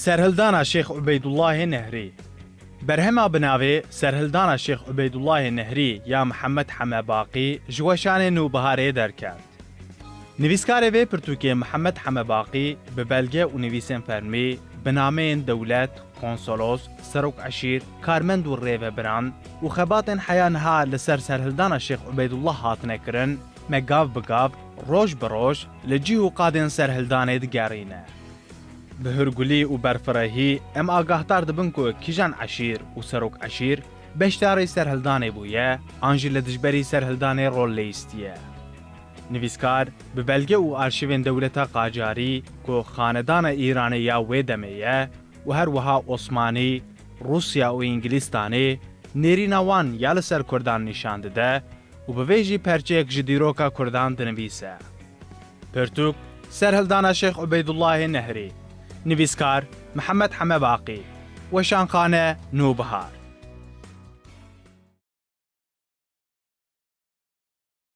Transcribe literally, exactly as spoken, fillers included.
Serhildana Şêx Ubeydullahê Nehrî. Berhema bi navê Serhildana Şêx Ubeydullahê Nehrî ya Mihemed Heme Baqî ji weşanê Nûbiharê derket. Nivîskarê vê pirtûkê Mihemed Heme Baqî bi belge û nivîsên fermî, bi nameyên dewlet, konsolos, serok eşîr, karmend û rêvebiran û xebatên heya niha li ser serhildana Şêx Ubeydullah hatine kirin, me gav bi gav, roj bi roj li cih û qadên serhildanê digerîne. Bi hurgulî û berfirehî em agahdar dibin ku kîjan eşîr û serok eşîr beşdarî serhildanê bûye, an jî li dijberî serhildanê rol lêistiye. Nivîskar bi belge û arşîvên dewleta Qacarî ku xanedana Îranê ya wê demê ye û her wiha Osmanî, Rûsya û Îngilîstanê nêrîna wan ya li ser Kurdan nîşan dide û bi vê jî perçeyek ji dîroka Kurdan dinivîse. Pirtûk, Serhildana Şêx Ubeydullahê Nehrî. Nivîskar, Mihemed Heme Baqî. Weşanxane, Nûbihar.